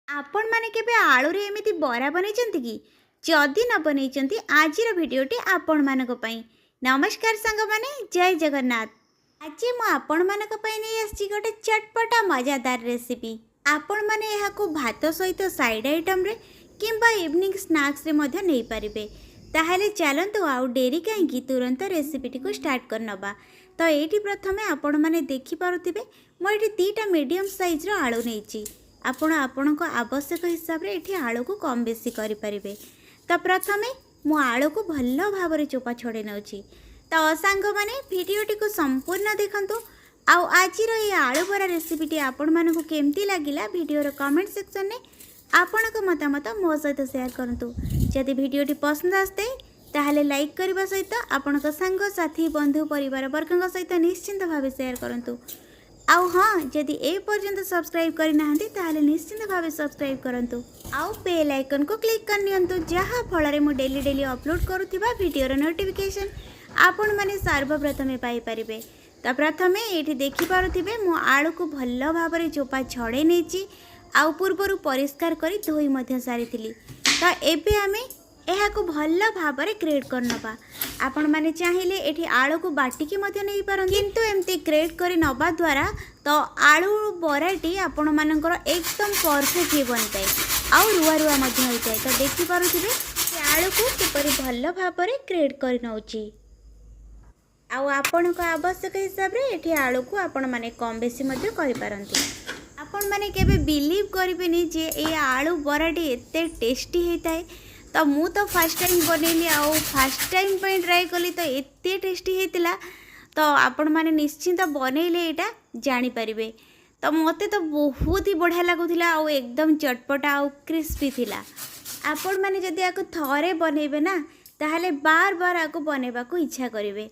ଆପଣମାନେ କେବେ ଆଳୁରେ ଏମିତି ବରା ବନେଇଛନ୍ତି କି? ଯଦି ନ ବନେଇଛନ୍ତି, ଆଜିର ଭିଡ଼ିଓଟି ଆପଣମାନଙ୍କ ପାଇଁ। ନମସ୍କାର ସାଙ୍ଗମାନେ, ଜୟ ଜଗନ୍ନାଥ। ଆଜି ମୁଁ ଆପଣମାନଙ୍କ ପାଇଁ ନେଇ ଆସିଛି ଗୋଟେ ଚଟପଟା ମଜାଦାର ରେସିପି। ଆପଣମାନେ ଏହାକୁ ଭାତ ସହିତ ସାଇଡ଼୍ ଆଇଟମ୍ରେ କିମ୍ବା ଇଭିନିଂ ସ୍ନାକ୍ସରେ ମଧ୍ୟ ନେଇପାରିବେ। ତାହେଲେ ଚାଲନ୍ତୁ, ଆଉ ଡେରି କାହିଁକି, ତୁରନ୍ତ ରେସିପିଟିକୁ ଷ୍ଟାର୍ଟ କରିନେବା। ତ ଏଇଠି ପ୍ରଥମେ ଆପଣମାନେ ଦେଖିପାରୁଥିବେ, ମୁଁ ଏଇଠି 2ଟା ମିଡ଼ିୟମ୍ ସାଇଜ୍ର ଆଳୁ ନେଇଛି। ଆପଣ ଆପଣଙ୍କ ଆବଶ୍ୟକ ହିସାବରେ ଏଠି ଆଳୁକୁ କମ୍ ବେଶୀ କରିପାରିବେ। ତ ପ୍ରଥମେ ମୁଁ ଆଳୁକୁ ଭଲ ଭାବରେ ଚୋପା ଛଡ଼େଇ ନେଉଛି। ତ ସାଙ୍ଗମାନେ, ଭିଡ଼ିଓଟିକୁ ସମ୍ପୂର୍ଣ୍ଣ ଦେଖନ୍ତୁ ଆଉ ଆଜିର ଏଇ ଆଳୁ ବରା ରେସିପିଟି ଆପଣମାନଙ୍କୁ କେମିତି ଲାଗିଲା, ଭିଡ଼ିଓର କମେଣ୍ଟ ସେକ୍ସନରେ ଆପଣଙ୍କ ମତାମତ ମୋ ସହିତ ସେୟାର କରନ୍ତୁ। ଯଦି ଭିଡ଼ିଓଟି ପସନ୍ଦ ଆସିଥାଏ, ତାହେଲେ ଲାଇକ୍ କରିବା ସହିତ ଆପଣଙ୍କ ସାଙ୍ଗସାଥି, ବନ୍ଧୁ, ପରିବାର ବର୍ଗଙ୍କ ସହିତ ନିଶ୍ଚିନ୍ତ ଭାବେ ସେୟାର କରନ୍ତୁ। ଆଉ ହଁ, ଯଦି ଏ ପର୍ଯ୍ୟନ୍ତ ସବସ୍କ୍ରାଇବ୍ କରିନାହାନ୍ତି, ତାହେଲେ ନିଶ୍ଚିନ୍ତ ଭାବେ ସବସ୍କ୍ରାଇବ୍ କରନ୍ତୁ ଆଉ ବେଲ୍ ଆଇକନ୍କୁ କ୍ଲିକ୍ କରିନିଅନ୍ତୁ, ଯାହାଫଳରେ ମୁଁ ଡେଲି ଡେଲି ଅପଲୋଡ଼ କରୁଥିବା ଭିଡ଼ିଓର ନୋଟିଫିକେସନ୍ ଆପଣମାନେ ସର୍ବପ୍ରଥମେ ପାଇପାରିବେ। ତ ପ୍ରଥମେ ଏଇଠି ଦେଖିପାରୁଥିବେ, ମୁଁ ଆଳୁକୁ ଭଲ ଭାବରେ ଚୋପା ଛଡ଼େଇ ନେଇଛି ଆଉ ପୂର୍ବରୁ ପରିଷ୍କାର କରି ଧୋଇ ମଧ୍ୟ ସାରିଥିଲି। ତ ଏବେ ଆମେ ଏହାକୁ ଭଲ ଭାବରେ ଗ୍ରେଟ୍ କରିନେବା। ଆପଣମାନେ ଚାହିଁଲେ ଏଠି ଆଳୁକୁ ବାଟିକି ମଧ୍ୟ ନେଇପାରନ୍ତି, କିନ୍ତୁ ଏମିତି ଗ୍ରେଟ୍ କରି ନେବା ଦ୍ୱାରା ତ ଆଳୁ ବରାଟି ଆପଣମାନଙ୍କର ଏକଦମ ପରଫେକ୍ଟ ହେଇ ବନିଥାଏ ଆଉ ରୁଆ ରୁଆ ମଧ୍ୟ ହୋଇଥାଏ। ତ ଦେଖିପାରୁଥିବେ, ସେ ଆଳୁକୁ କିପରି ଭଲ ଭାବରେ ଗ୍ରେଟ୍ କରି ନେଉଛି। ଆଉ ଆପଣଙ୍କ ଆବଶ୍ୟକ ହିସାବରେ ଏଠି ଆଳୁକୁ ଆପଣମାନେ କମ୍ ବେଶୀ ମଧ୍ୟ କରିପାରନ୍ତି। ଆପଣମାନେ କେବେ ବିଲିଭ୍ କରିବେନି ଯେ ଏଇ ଆଳୁ ବରାଟି ଏତେ ଟେଷ୍ଟି ହେଇଥାଏ। ତ ମୁଁ ତ ଫାର୍ଷ୍ଟ ଟାଇମ୍ ବନେଇଲି ଆଉ ଫାର୍ଷ୍ଟ ଟାଇମ୍ ପାଇଁ ଟ୍ରାଏ କଲି, ତ ଏତେ ଟେଷ୍ଟି ହେଇଥିଲା। ତ ଆପଣମାନେ ନିଶ୍ଚିନ୍ତ ବନେଇଲେ ଏଇଟା ଜାଣିପାରିବେ। ତ ମୋତେ ତ ବହୁତ ହି ବଢ଼ିଆ ଲାଗୁଥିଲା ଆଉ ଏକଦମ ଚଟପଟା ଆଉ କ୍ରିସ୍ପି ଥିଲା। ଆପଣମାନେ ଯଦି ୟାକୁ ଥରେ ବନେଇବେ ନା, ତାହେଲେ ବାର ବାର ଆକୁ ବନେଇବାକୁ ଇଚ୍ଛା କରିବେ।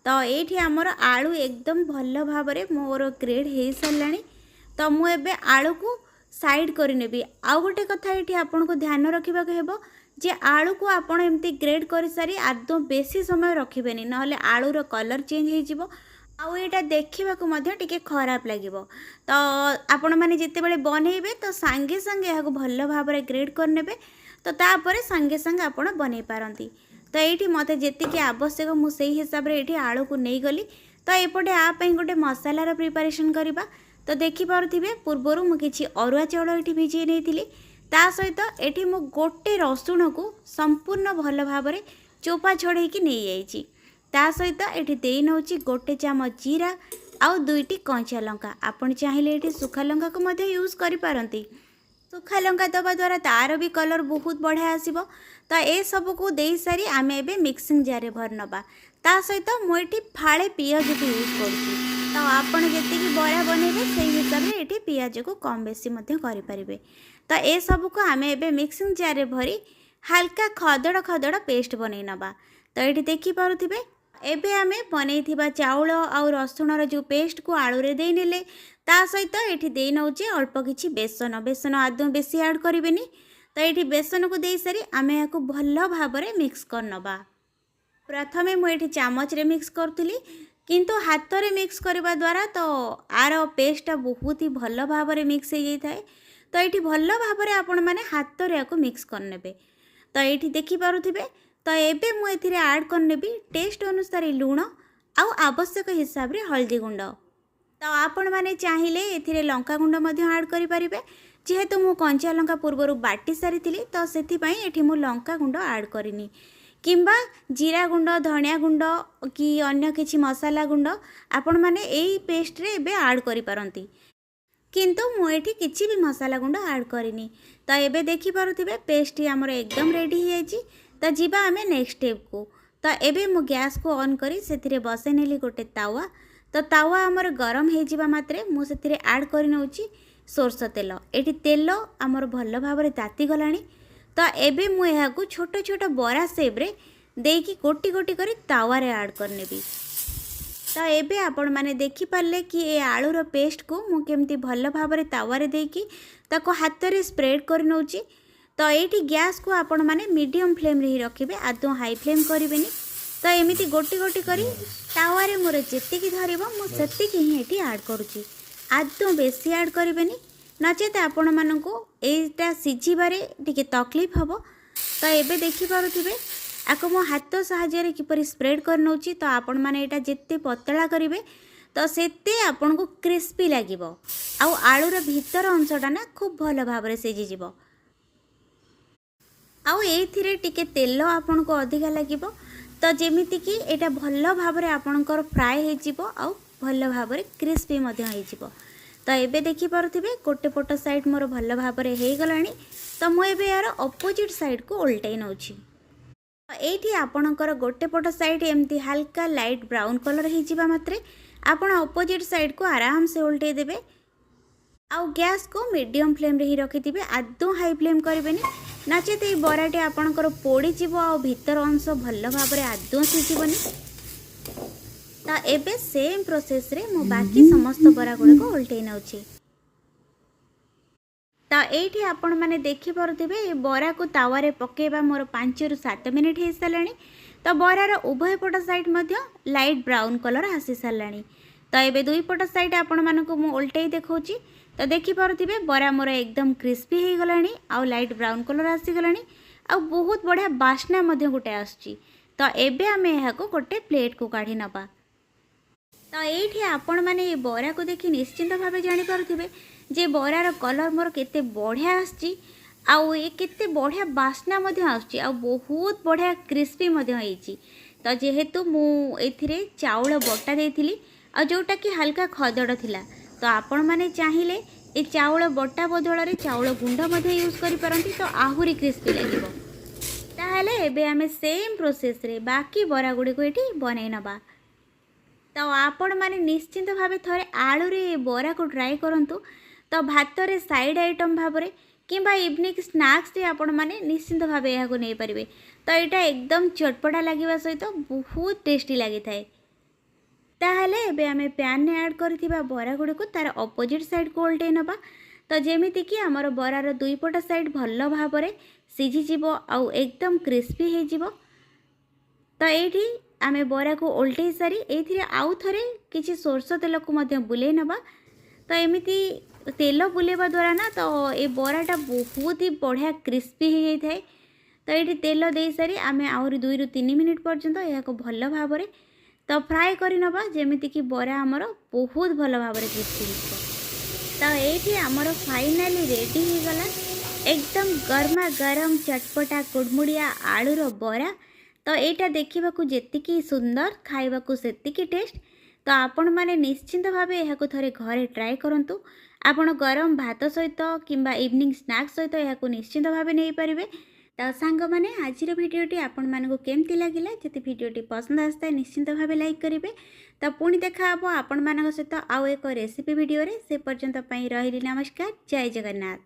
ତ ଏଇଠି ଆମର ଆଳୁ ଏକଦମ ଭଲ ଭାବରେ ମୋର ଗ୍ରେଟ୍ ହେଇସାରିଲାଣି। ତ ମୁଁ ଏବେ ଆଳୁକୁ ସାଇଡ଼୍ କରିନେବି। ଆଉ ଗୋଟେ କଥା ଏଇଠି ଆପଣଙ୍କୁ ଧ୍ୟାନ ରଖିବାକୁ ହେବ ଯେ ଆଳୁକୁ ଆପଣ ଏମିତି ଗ୍ରେଟ୍ କରିସାରି ଆଦୌ ବେଶୀ ସମୟ ରଖିବେନି, ନହେଲେ ଆଳୁର କଲର୍ ଚେଞ୍ଜ ହେଇଯିବ ଆଉ ଏଇଟା ଦେଖିବାକୁ ମଧ୍ୟ ଟିକେ ଖରାପ ଲାଗିବ। ତ ଆପଣମାନେ ଯେତେବେଳେ ବନେଇବେ, ତ ସାଙ୍ଗେ ସାଙ୍ଗେ ଏହାକୁ ଭଲ ଭାବରେ ଗ୍ରେଟ୍ କରିନେବେ। ତ ତାପରେ ସାଙ୍ଗେ ସାଙ୍ଗେ ଆପଣ ବନେଇ ପାରନ୍ତି। ତ ଏଇଠି ମୋତେ ଯେତିକି ଆବଶ୍ୟକ, ମୁଁ ସେଇ ହିସାବରେ ଏଇଠି ଆଳୁକୁ ନେଇଗଲି। ତ ଏପଟେ ଆ ପାଇଁ ଗୋଟେ ମସଲାର ପ୍ରିପାରେସନ୍ କରିବା। ତ ଦେଖିପାରୁଥିବେ, ପୂର୍ବରୁ ମୁଁ କିଛି ଅରୁଆ ଚାଉଳ ଏଠି ଭିଜେଇ ନେଇଥିଲି। ତା ସହିତ ଏଠି ମୁଁ ଗୋଟେ ରସୁଣକୁ ସମ୍ପୂର୍ଣ୍ଣ ଭଲ ଭାବରେ ଚୋପା ଛଡ଼େଇକି ନେଇଯାଇଛି। ତା ସହିତ ଏଠି ଦେଇ ନେଉଛି ଗୋଟେ ଚାମଚ ଜିରା ଆଉ ଦୁଇଟି କଞ୍ଚା ଲଙ୍କା। ଆପଣ ଚାହିଁଲେ ଏଠି ଶୁଖା ଲଙ୍କାକୁ ମଧ୍ୟ ୟୁଜ୍ କରିପାରନ୍ତି। ଶୁଖା ଲଙ୍କା ଦେବା ଦ୍ୱାରା ତା'ର ବି କଲର୍ ବହୁତ ବଢ଼ିଆ ଆସିବ। ତ ଏସବୁକୁ ଦେଇସାରି ଆମେ ଏବେ ମିକ୍ସିଂ ଜାର୍ରେ ଭରି ନେବା। ତା ସହିତ ମୁଁ ଏଠି ଫାଳେ ପିଆଜକୁ ୟୁଜ୍ କରୁଛି। ତ ଆପଣ ଯେତିକି ବରା ବନେଇବେ, ସେଇ ହିସାବରେ ଏଠି ପିଆଜକୁ କମ୍ ବେଶୀ ମଧ୍ୟ କରିପାରିବେ। ତ ଏସବୁକୁ ଆମେ ଏବେ ମିକ୍ସିଂ ଜାର୍ରେ ଭରି ହାଲକା ଖଦଡ଼ ଖଦଡ଼ ପେଷ୍ଟ ବନେଇ ନେବା। ତ ଏଇଠି ଦେଖିପାରୁଥିବେ, ଏବେ ଆମେ ବନେଇଥିବା ଚାଉଳ ଆଉ ରସୁଣର ଯେଉଁ ପେଷ୍ଟକୁ ଆଳୁରେ ଦେଇନେଲେ। ତା ସହିତ ଏଠି ଦେଇ ନେଉଛେ ଅଳ୍ପ କିଛି ବେସନ। ବେସନ ଆଦୌ ବେଶୀ ଆଡ଼୍ କରିବେନି। ତ ଏଇଠି ବେସନକୁ ଦେଇସାରି ଆମେ ଏହାକୁ ଭଲ ଭାବରେ ମିକ୍ସ କରିନେବା। ପ୍ରଥମେ ମୁଁ ଏଠି ଚାମଚରେ ମିକ୍ସ କରୁଥିଲି, କିନ୍ତୁ ହାତରେ ମିକ୍ସ କରିବା ଦ୍ୱାରା ତ ଆର ପେଷ୍ଟଟା ବହୁତ ହି ଭଲ ଭାବରେ ମିକ୍ସ ହେଇଯାଇଥାଏ। ତ ଏଇଠି ଭଲ ଭାବରେ ଆପଣମାନେ ହାତରେ ଏହାକୁ ମିକ୍ସ କରିନେବେ। ତ ଏଇଠି ଦେଖିପାରୁଥିବେ, ତ ଏବେ ମୁଁ ଏଥିରେ ଆଡ଼୍ କରିନେବି ଟେଷ୍ଟ ଅନୁସାରେ ଲୁଣ ଆଉ ଆବଶ୍ୟକ ହିସାବରେ ହଳଦୀ ଗୁଣ୍ଡ। ତ ଆପଣମାନେ ଚାହିଁଲେ ଏଥିରେ ଲଙ୍କା ଗୁଣ୍ଡ ମଧ୍ୟ ଆଡ଼୍ କରିପାରିବେ। ଯେହେତୁ ମୁଁ କଞ୍ଚା ଲଙ୍କା ପୂର୍ବରୁ ବାଟି ସାରିଥିଲି, ତ ସେଥିପାଇଁ ଏଠି ମୁଁ ଲଙ୍କା ଗୁଣ୍ଡ ଆଡ଼୍ କରିନି। କିମ୍ବା ଜିରା ଗୁଣ୍ଡ, ଧନିଆ ଗୁଣ୍ଡ କି ଅନ୍ୟ କିଛି ମସଲା ଗୁଣ୍ଡ ଆପଣମାନେ ଏଇ ପେଷ୍ଟରେ ଏବେ ଆଡ଼୍ କରିପାରନ୍ତି, କିନ୍ତୁ ମୁଁ ଏଠି କିଛି ବି ମସଲା ଗୁଣ୍ଡ ଆଡ଼୍ କରିନି। ତ ଏବେ ଦେଖିପାରୁଥିବେ, ପେଷ୍ଟଟି ଆମର ଏକଦମ ରେଡ଼ି ହେଇଯାଇଛି। ତ ଯିବା ଆମେ ନେକ୍ସଟ ଷ୍ଟେପ୍କୁ। ତ ଏବେ ମୁଁ ଗ୍ୟାସ୍କୁ ଅନ୍ କରି ସେଥିରେ ବସେଇ ନେଲି ଗୋଟେ ତାୱା। ତ ତାୱା ଆମର ଗରମ ହେଇଯିବା ମାତ୍ରେ ମୁଁ ସେଥିରେ ଆଡ଼୍ କରି ନେଉଛି ସୋରିଷ ତେଲ। ଏଠି ତେଲ ଆମର ଭଲ ଭାବରେ ତାତିଗଲାଣି। ତ ଏବେ ମୁଁ ଏହାକୁ ଛୋଟ ଛୋଟ ବରା ସେପ୍ରେ ଦେଇକି ଗୋଟି ଗୋଟି କରି ତାୱାରେ ଆଡ଼୍ କରିନେବି। ତ ଏବେ ଆପଣମାନେ ଦେଖିପାରିଲେ କି ଏ ଆଳୁର ପେଷ୍ଟକୁ ମୁଁ କେମିତି ଭଲ ଭାବରେ ତାୱାରେ ଦେଇକି ତାକୁ ହାତରେ ସ୍ପ୍ରେଡ଼୍ କରି ନେଉଛି। ତ ଏଇଠି ଗ୍ୟାସ୍କୁ ଆପଣମାନେ ମିଡ଼ିୟମ୍ ଫ୍ଲେମ୍ରେ ହିଁ ରଖିବେ, ଆଦୌ ହାଇ ଫ୍ଲେମ୍ କରିବେନି। ତ ଏମିତି ଗୋଟି ଗୋଟି କରି ତାୱାରେ ମୋର ଯେତିକି ଧରିବ, ମୁଁ ସେତିକି ହିଁ ଏଠି ଆଡ଼୍ କରୁଛି। ଆଦୌ ବେଶୀ ଆଡ଼୍ କରିବେନି। ନଚେତ ଆପଣମାନଙ୍କୁ ଏଇଟା ସିଝିବାରେ ଟିକେ ତକଲିଫ ହେବ। ତ ଏବେ ଦେଖିପାରୁଥିବେ, ଆକୁ ମୋ ହାତ ସାହାଯ୍ୟରେ କିପରି ସ୍ପ୍ରେଡ଼୍ କରିନେଉଛି। ତ ଆପଣମାନେ ଏଇଟା ଯେତେ ପତଳା କରିବେ, ତ ସେତେ ଆପଣଙ୍କୁ କ୍ରିସ୍ପି ଲାଗିବ ଆଉ ଆଳୁର ଭିତର ଅଂଶଟା ନା ଖୁବ୍ ଭଲ ଭାବରେ ସିଝିଯିବ। ଆଉ ଏଇଥିରେ ଟିକେ ତେଲ ଆପଣଙ୍କୁ ଅଧିକା ଲାଗିବ, ତ ଯେମିତିକି ଏଇଟା ଭଲ ଭାବରେ ଆପଣଙ୍କର ଫ୍ରାଏ ହେଇଯିବ ଆଉ ଭଲ ଭାବରେ କ୍ରିସ୍ପି ମଧ୍ୟ ହେଇଯିବ। ତ ଏବେ ଦେଖିପାରୁଥିବେ, ଗୋଟେ ପଟ ସାଇଡ଼୍ ମୋର ଭଲ ଭାବରେ ହେଇଗଲାଣି। ତ ମୁଁ ଏବେ ଏହାର ଅପୋଜିଟ୍ ସାଇଡ଼୍କୁ ଓଲଟାଇ ନେଉଛି। ଏଇଠି ଆପଣଙ୍କର ଗୋଟେ ପଟ ସାଇଡ଼୍ ଏମିତି ହାଲକା ଲାଇଟ୍ ବ୍ରାଉନ୍ କଲର୍ ହେଇଯିବା ମାତ୍ରେ ଆପଣ ଅପୋଜିଟ୍ ସାଇଡ଼୍କୁ ଆରାମସେ ଓଲଟେଇ ଦେବେ। ଆଉ ଗ୍ୟାସ୍କୁ ମିଡ଼ିୟମ୍ ଫ୍ଲେମ୍ରେ ହିଁ ରଖିଥିବେ, ଆଦୌ ହାଇ ଫ୍ଲେମ୍ କରିବେନି, ନଚେତ ଏଇ ବରାଟି ଆପଣଙ୍କର ପୋଡ଼ିଯିବ ଆଉ ଭିତର ଅଂଶ ଭଲ ଭାବରେ ଆଦୌ ସିଝିବନି। ତ ଏବେ ସେମ୍ ପ୍ରୋସେସ୍ରେ ମୁଁ ବାକି ସମସ୍ତ ବରା ଗୁଡ଼ିକୁ ଓଲଟେଇ ନେଉଛି। ତ ଏଇଠି ଆପଣମାନେ ଦେଖିପାରୁଥିବେ, ଏ ବରାକୁ ତାୱାରେ ପକାଇବା ମୋର 5ରୁ 7 ମିନିଟ୍ ହେଇସାରିଲାଣି। ତ ବରାର ଉଭୟ ପଟ ସାଇଡ଼୍ ମଧ୍ୟ ଲାଇଟ୍ ବ୍ରାଉନ୍ କଲର୍ ଆସି ସାରିଲାଣି। ତ ଏବେ ଦୁଇ ପଟ ସାଇଡ଼୍ ଆପଣମାନଙ୍କୁ ମୁଁ ଓଲଟେଇ ଦେଖାଉଛି। ତ ଦେଖିପାରୁଥିବେ, ବରା ମୋର ଏକଦମ କ୍ରିସ୍ପି ହେଇଗଲାଣି ଆଉ ଲାଇଟ୍ ବ୍ରାଉନ୍ କଲର୍ ଆସିଗଲାଣି ଆଉ ବହୁତ ବଢ଼ିଆ ବାସ୍ନା ମଧ୍ୟ ଗୋଟେ ଆସୁଛି। ତ ଏବେ ଆମେ ଏହାକୁ ଗୋଟେ ପ୍ଲେଟ୍କୁ କାଢ଼ି ନେବା। ତ ଏଇଠି ଆପଣମାନେ ଏ ବରାକୁ ଦେଖି ନିଶ୍ଚିନ୍ତ ଭାବେ ଜାଣିପାରୁଥିବେ ଯେ ବରାର କଲର୍ ମୋର କେତେ ବଢ଼ିଆ ଆସିଛି ଆଉ ଏ କେତେ ବଢ଼ିଆ ବାସ୍ନା ମଧ୍ୟ ଆସୁଛି ଆଉ ବହୁତ ବଢ଼ିଆ କ୍ରିସ୍ପି ମଧ୍ୟ ହେଇଛି। ତ ଯେହେତୁ ମୁଁ ଏଥିରେ ଚାଉଳ ବଟା ଦେଇଥିଲି ଆଉ ଯେଉଁଟାକି ହାଲକା ଖଦଡ଼ ଥିଲା, ତ ଆପଣମାନେ ଚାହିଁଲେ ଏ ଚାଉଳ ବଟା ବଦଳରେ ଚାଉଳ ଗୁଣ୍ଡ ମଧ୍ୟ ୟୁଜ୍ କରିପାରନ୍ତି, ତ ଆହୁରି କ୍ରିସ୍ପି ଲାଗିବ। ତାହେଲେ ଏବେ ଆମେ ସେମ୍ ପ୍ରୋସେସ୍ରେ ବାକି ବରା ଗୁଡ଼ିକୁ ଏଠି ବନେଇ ନେବା। ତ ଆପଣମାନେ ନିଶ୍ଚିନ୍ତ ଭାବେ ଥରେ ଆଳୁରେ ଏ ବରାକୁ ଟ୍ରାଏ କରନ୍ତୁ। ତ ଭାତରେ ସାଇଡ଼୍ ଆଇଟମ୍ ଭାବରେ କିମ୍ବା ଇଭିନିଂ ସ୍ନାକ୍ସରେ ଆପଣମାନେ ନିଶ୍ଚିନ୍ତ ଭାବେ ଏହାକୁ ନେଇପାରିବେ। ତ ଏଇଟା ଏକଦମ ଚଟପଟା ଲାଗିବା ସହିତ ବହୁତ ଟେଷ୍ଟି ଲାଗିଥାଏ। ତାହେଲେ ଏବେ ଆମେ ପ୍ୟାନ୍ରେ ଆଡ଼୍ କରିଥିବା ବରା ଗୁଡ଼ିକୁ ତା'ର ଅପୋଜିଟ୍ ସାଇଡ଼୍କୁ ଓଲଟେଇ ନେବା, ତ ଯେମିତିକି ଆମର ବରାର ଦୁଇ ପଟ ସାଇଡ଼୍ ଭଲ ଭାବରେ ସିଝିଯିବ ଆଉ ଏକଦମ କ୍ରିସ୍ପି ହେଇଯିବ। ତ ଏଇଠି ଆମେ ବରାକୁ ଓଲଟେଇ ସାରି ଏଇଥିରେ ଆଉ ଥରେ କିଛି ସୋରିଷ ତେଲକୁ ମଧ୍ୟ ବୁଲେଇ ନେବା। ତ ଏମିତି ତେଲ ବୁଲେଇବା ଦ୍ୱାରା ନା ତ ଏ ବରାଟା ବହୁତ ହି ବଢ଼ିଆ କ୍ରିସ୍ପି ହେଇଯାଇଥାଏ। ତ ଏଇଠି ତେଲ ଦେଇସାରି ଆମେ ଆହୁରି 2ରୁ 3 ମିନିଟ୍ ପର୍ଯ୍ୟନ୍ତ ଏହାକୁ ଭଲ ଭାବରେ ତ ଫ୍ରାଏ କରିନେବା, ଯେମିତିକି ବରା ଆମର ବହୁତ ଭଲ ଭାବରେ କ୍ରିସ୍ପି ହେଇଯିବ। ତ ଏଇଠି ଆମର ଫାଇନାଲି ରେଡ଼ି ହେଇଗଲା ଏକଦମ ଗରମା ଗରମ ଚଟପଟା କୁଡ଼ମୁଡ଼ିଆ ଆଳୁର ବରା। ତ ଏଇଟା ଦେଖିବାକୁ ଯେତିକି ସୁନ୍ଦର, ଖାଇବାକୁ ସେତିକି ଟେଷ୍ଟ। ତ ଆପଣମାନେ ନିଶ୍ଚିନ୍ତ ଭାବେ ଏହାକୁ ଥରେ ଘରେ ଟ୍ରାଏ କରନ୍ତୁ। ଆପଣ ଗରମ ଭାତ ସହିତ କିମ୍ବା ଇଭିନିଂ ସ୍ନାକ୍ସ ସହିତ ଏହାକୁ ନିଶ୍ଚିନ୍ତ ଭାବେ ନେଇପାରିବେ। ତ ସାଙ୍ଗମାନେ, ଆଜିର ଭିଡ଼ିଓଟି ଆପଣମାନଙ୍କୁ କେମିତି ଲାଗିଲା? ଯଦି ଭିଡ଼ିଓଟି ପସନ୍ଦ ଆସିଥାଏ, ନିଶ୍ଚିନ୍ତ ଭାବେ ଲାଇକ୍ କରିବେ। ତ ପୁଣି ଦେଖା ହେବ ଆପଣମାନଙ୍କ ସହିତ ଆଉ ଏକ ରେସିପି ଭିଡ଼ିଓରେ। ସେ ପର୍ଯ୍ୟନ୍ତ ପାଇଁ ରହିଲି, ନମସ୍କାର, ଜୟ ଜଗନ୍ନାଥ।